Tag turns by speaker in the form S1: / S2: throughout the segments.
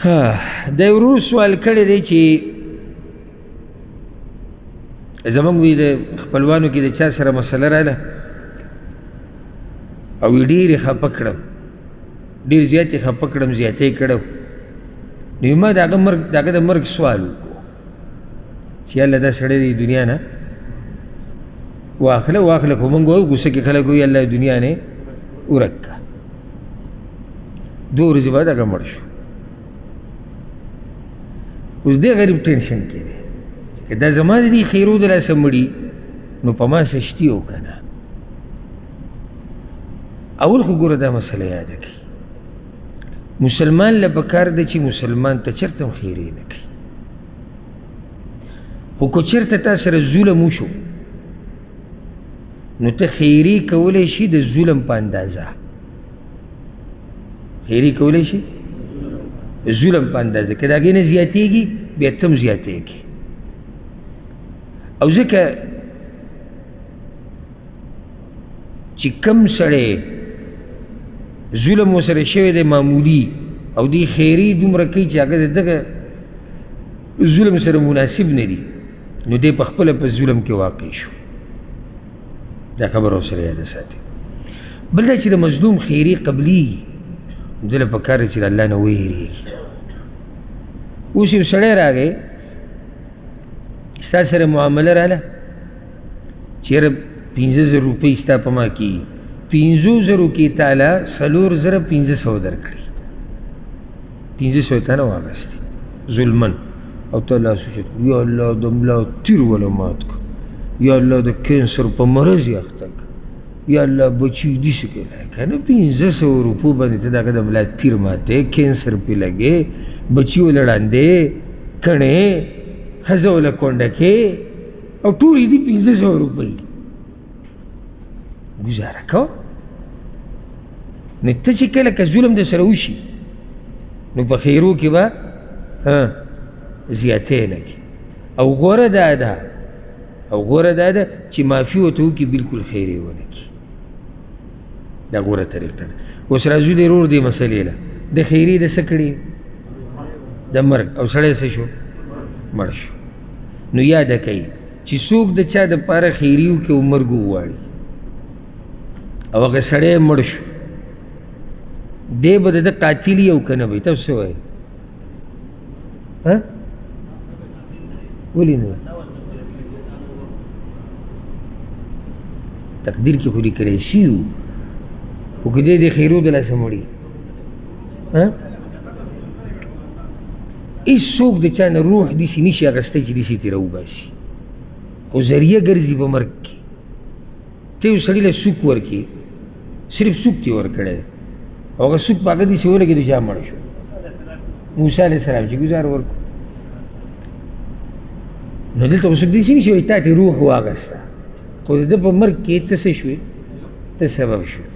S1: د ورور سوال کړی دی چې زمونږ وي د خپلوانو کې د چا سره مسله راله او ډېر یې خفه کړم، ډېر زیات یې خفه کړم، زیاتی یې کړم. نو ما د هغه مرګ، د هغه د مرګ سوال وکړو چې الله دا سړی د دنیا نه واخله واخله، خو مونږ وایو غوسه کې خلک وایي الله دنیا نه ورک کړه. 2 ورځې بعد هغه مړ شو. اوس دی غریب ټینشن کې دی که دا زما د دې خیرو د لاسه مړي نو په ما څه شتي او که نه. اول خو ګوره دا مسله یاده کړئ، مسلمان له پکار ده چې مسلمان ته چېرته هم خیرې نه کوي، خو که چېرته تا سره ظلم وشو نو ته خیرې کولی شي د ظلم په اندازه، خیرې کولی شي ظلم په اندازه، که د هغې نه زیاتېږي بیا ته هم زیاتېږي. او ځکه چې کم سړی ظلم ورسره شوی دی معمولي او دی خیرې دومره کوي چې هغه د دغه ظلم سره مناسب نه دي، نو دی په خپله په ظلم کې واقع شو. دا خبره ورسره یاده ساتي. بل دا چې د مظلوم خیرې قبلیږي، نو ده له پکار دی چې د الله نه ویرېږي. اوس یو سړی راغی ستا سره معامله راله چې یاره 5000 روپۍ ستا په ما کېږي، 5000 کې تاله 4500 درکړي، 500 یې تا نه واخیستې ظلمن، او ته لاس اوچت کړو، یا الله د ملا تیر وله مات کړه، یا الله د کینسر په مرض یې اخته کړه، یا الله بچي داسې کړه. که نه 500 روپو باندې ته د هغه د ملا تیر ماتې، کینسر پرې لګې، بچي وله ړاندې کڼې، ښځه وله کونډه کې، او ټولې دي 500 روپۍ، ګزاره کوه. نو ته چې کله که ظلم در سره وشي نو په خیرو کې به زیاتی نه کړي. او غوره دا ده، او غوره دا ده چې معافي ورته وکړي، بالکل خیرې ونه کړي. دا غوره طریقه ده. اوس راځو د ورور دې مسلې له، د خیرې د څه کړي؟ د مرګ. او سړی څه شو؟ مړ شو. نو یاده کوي چې څوک د چا دپاره خیرې وکړي او مرګ وغواړي او هغه سړی مړ شو، دی به د ده قاتل یې او که نه به؟ تاسو څه وایئ؟ ولې نه؟ تقدیر کې خو لیکلی شوي وو، خو که دی د خیرو د لاسه مړي، هېڅوک د چا نه روح داسې نه شي اخیستی چې داسې ترې راوباسي، خو ذریعه ګرځي په مرګ کې. ته یو سړي له سوک ورکړې، صرف سوک ترې ورکړی دی، او هغه سوک په هغه داسې ولګېدو چې هغه مړ شو. موسی علیه السلام چې ګزار ورکړو، نو دلته خو څوک داسې نه شي وایي تا ترې روح واخیسته، خو د ده په مرګ کې ته څه شوې؟ ته سبب شوې.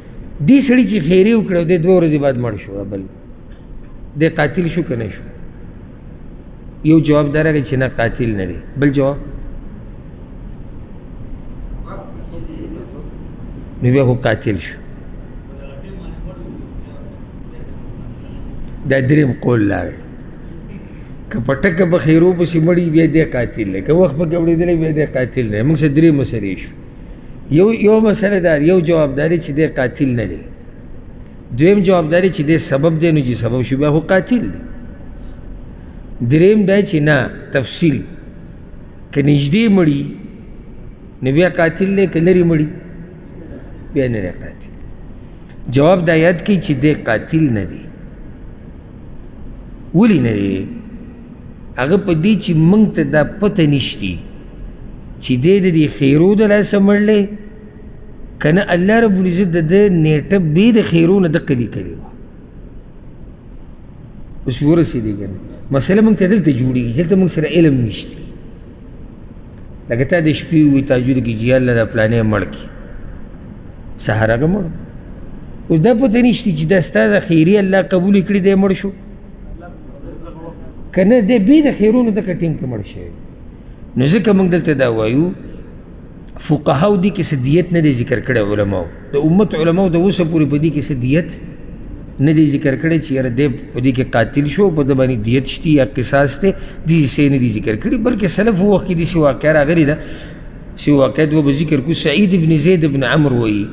S1: دې سړي چې خیرې وکړې او دی 2 ورځې بعد مړ شو، بل دی قاتل شو که نه شو؟ یو جواب دا راغی چې نه قاتل نه دی. بل جواب نو بیا خو قاتل شو. دا دریم قول لاغی، که په ټکه په خیرو پسې مړي بیا دی قاتل دی، که وخت پکې اوړېدلی بیا دی قاتل دی. موږ سره درې مسلې شو. یو مسله دا، یو جواب دا دی چې دی قاتل نه دی. دویم جواب دا دی چې دی سبب دی، نو چې سبب شو بیا خو قاتل دی. دریم دا چې نه، تفصیل، که نږدې مړي نو بیا قاتل دی، که لرې مړي بیا نه دی قاتل. جواب دا یاد کړئ چې دی قاتل نه دی. ولې نه دی؟ هغه په دې چې موږ ته دا پته نشتي چې دی د دې خیرو د لاسه مړ دی که نه، الله رب العزت د ده نیټه بې د خیرو نه دقه لیکلې وه. اوس پرې ورسېدې که نه؟ مسله موږ ته دلته جوړېږي، دلته موږ سره علم نشتي. لکه تا د شپې ووایي تهجد کې چې یا الله دا پلانی مړ کړي، سهار هغه مړ. اوس دا پته نشتي چې دا ستا د خیرې الله قبولې کړي دی مړ شو که نه، دی بې د خیرونو دغه ټیم کې مړ شوی. نو ځکه موږ دلته دا وایو، فقهاو دې کې څه دیت نه دی ذکر کړی، علماو د امت علماو د اوسه پورې په دې کې څه دیت نه دی ذکر کړی چې یاره دی په دې کې قاتل شو، په ده باندې دیت شتي یا قصاص دی، داسې څه یې نه دي ذکر کړي، بلکې سلف وخت کې داسې واقعه راغلې ده. څه واقعه دوه به ذکر کړو. سعید بن زید بن عمرو وایي،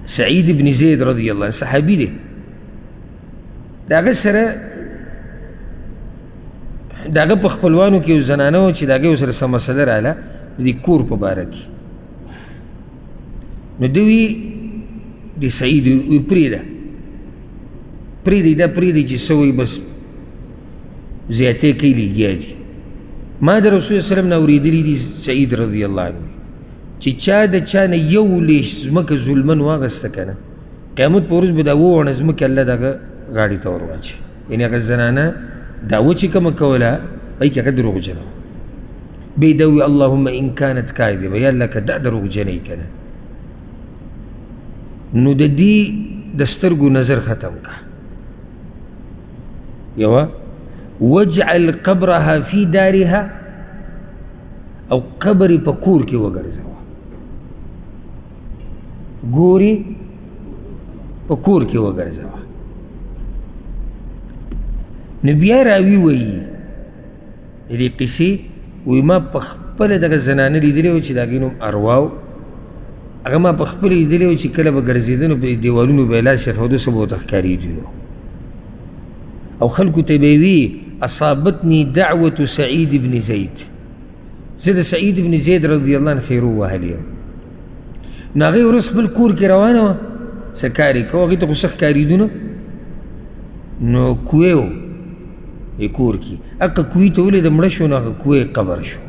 S1: سعید بن زید رضی الله عنه صحابي دی، د هغه سره د هغه په خپلوانو کې یو زنانه وه چې د هغې ورسره څه مسله راله د دې کور په باره کې. نو ده وي د سعید وي پرېږده پرېږدئ دا پرېږدئ چې څه وایي بس زیاتی کوي لګیا دي. ما د رسول الله سلام نه اورېدلي دي سعید رضی الله عنه چې چا د چا نه یو لېش ځمکه ظلمن واخیسته که نه، قیامت په ورځ به دا ووڼه ځمکه الله د هغه غاړې ته ور واچوي. یعنې هغه زنانه دعوه چې کومه کوله هغې کې هغه دروغجنه وه. بیا یې دا وویل اللهم ان کانت کاذبه، یا الله که دا دروغجنه یې که نه نو د دې د سترګو نظر ختم که. یوه واجعل قبرها فی دارها، او قبر یې په کور کې وګرځوه، ګوري په کور کې وګرځوه. نو بیا راوي وایي د دې قصې، وایي ما په خپله دغه زنانه لیدلې وه چې د هغې نوم اروا و، هغه ما په خپله لیدلې وه چې کله به ګرځېده نو په دیوالونو به یې لاس ایښوده، څه به ورته ښکارېدي نو، او خلکو ته به یې وي اصابتني دعوة سعید بن زید، زه د سعید بن زید رضی الله عنه خیرو وهلی یم. نو هغې ورځ خپل کور کې روانه وه، څه کار یې کوه، هغې ته خو څه ښکارېدو نه، نو کوی و یې کور کې، هغه کوی ته ولیده مړه شو، نو هغه کوی قبر شو،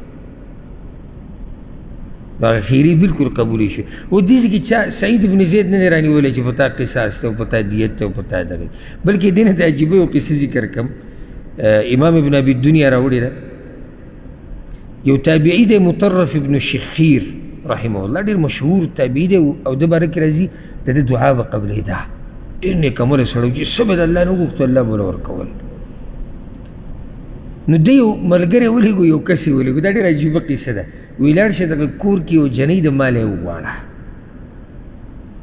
S1: نو هغه خیرې بلکل قبولې شوې. او دې ځای کې چا سعید بن زید نه دی رانیولی چې په تا قصاص دی او په تا دیت دی او په تا دغه، بلکې دې نه د عجیبه یو قصه ذکر کړم. امام ابن ابي الدنیا راوړې ده، یو تابعي دی مطرف ابن شخیر رحمه الله، ډېر مشهور تابعي دی، او ده باره کې راځي د ده دعا به قبلېده، ډېر نیک عمله سړی و چې څه به د الله نه وغوښتو الله به له ورکول. نو دی یو ملګری ولېږو، یو کس یې ولېږو، دا ډېره عجیبه قصه ده. وایي لاړ شه دغه کور کې یو جنۍ د ماله یې وغواړه.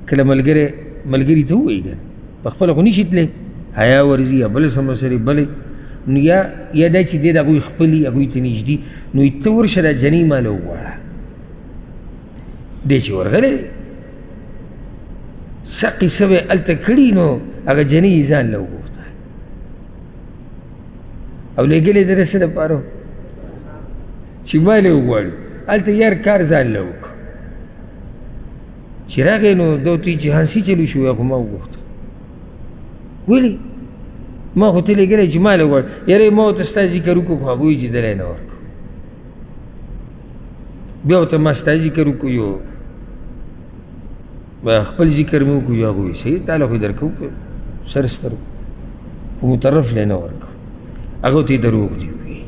S1: کله ملګری ملګري ته ووایي که نه، په خپله خو نشي تللی، حیا ورځي یا بله څه مسلې بلې، نو یا دا چې دی د هغوی خپلي هغوی ته نږدې، نو ته ورشه دا جنۍ ماله وغواړه. دی چې ورغلی څه قصه به یې هلته کړي، نو هغه جنۍ یې ځان له وغوښته او لېږلی د څه دپاره چې مال یې وغواړي. هلته یار کار ځان له وکړو. چې راغی نو ده ورته وویل چې هانسي چلو شو، یا خو ما وغوښته. ولې؟ ما خو ته لېږلی چې مال وغواړي. یاره ما ورته ستا ذکر وکړو، خو هغوی چې دلی نه ورکړو. بیا ورته ما ستا ذکر وکړو، یو خپل ذکر مې وکړو، یو هغوی صحیح تاله خو یې درکوو سر سترګو، خو مطرف له نه ورکړو. هغه ورته یې دروغ دي وویل،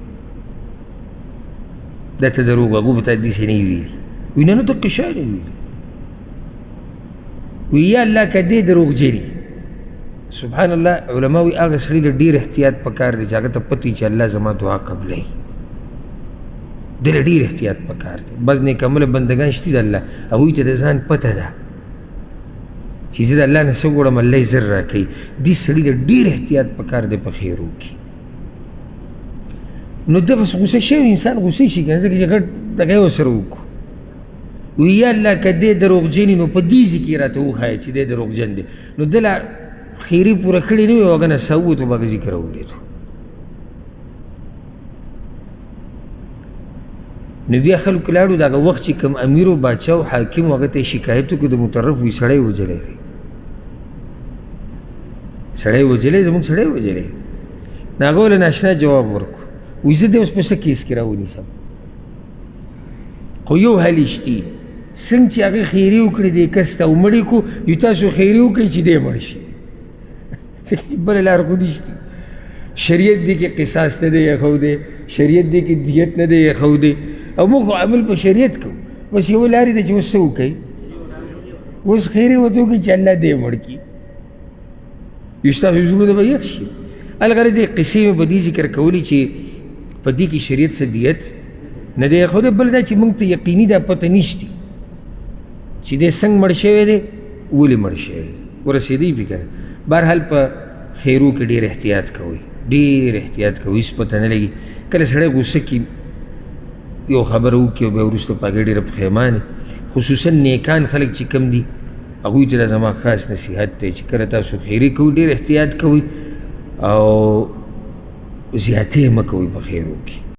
S1: دا ته دروغ، هغو به تا داسې نه ویلي. وایي نه نه دقه شی دی ویلي. وایي یا الله که دې دروغجني. سبحان الله، علما وایي هغه سړي له ډېر احتیاط پکار دی چې هغه ته پته وي چې الله زما دعا قبلوي، ده له ډېر احتیاط پکار دی. بعض نیک عمله بندګان شته د الله، هغوی ته د ځان پته ده چې زه د الله نه څه غواړم الله یې زر راکوي. دې سړي له ډېر احتیاط پکار دی په خیرو کې. نو ده بس غوسه شوی، انسان غوسه شي که نه، ځکه چې غټ دغه یې ورسره وکړو. وایي یا الله که دی دروغجن نو په دې ځای کې راته وښایه چې دی دروغجن دی. نو ده لا خیرې پوره کړې نه وي او هغه نه سا ووتو، په هغه ځای کې راولېدو. نو بیا خلکو لاړو، د هغه وخت چې کوم امیر و باچا و حاکم و هغه ته یې شکایت وکړو، د مطرف وایي سړی وژلی دی، سړی وژلی، زموږ سړی وژلی. نو هغه ورله ناشنا جواب ورکړو، وایي زه دی اوس په څه کیس کې راونیسم، خو یو حل یې شتي، څنګه چې هغه خیرې وکړې دې کس ته او مړ یې کړو، یو تاسو خیرې وکړئ چې دی مړ شي، ځکه چې بله لار خو نشتي. شریعت دې کې قصاص نه دی ایښودی، شریعت دې کې دیت نه دی ایښودی، او موږ خو عمل په شریعت کوو. بس یوه لارې ده چې اوس څه وکړئ، اوس خیرې ورته وکړئ چې الله دې مړ کړي، یو ستاسو زړونه به یخ شي. الغرض دې قصې مې په دې ذکر کولې چې په دې کې شریعت څه دیت نه دی ایښودی، بل دا چې موږ ته یقیني دا پته نشتي چې دی څنګه مړ شوی دی، ولې مړ شوی دی. ورسېدی پې که نه. بهرحال په خیرو کې ډېر احتیاط کوئ، ډېر احتیاط کوئ، هېڅ پته نه لګي. کله سړی غوسه کړي یو خبره وکړي او بیا وروسته په هغې ډېره پښیمانه، خصوصا نیکان خلک چې کوم دي هغوی ته دا زما خاص نصیحت دی چې کله تاسو خیرې کوئ ډېر احتیاط کوئ او زیاتې مه کوئ په خیرو کې.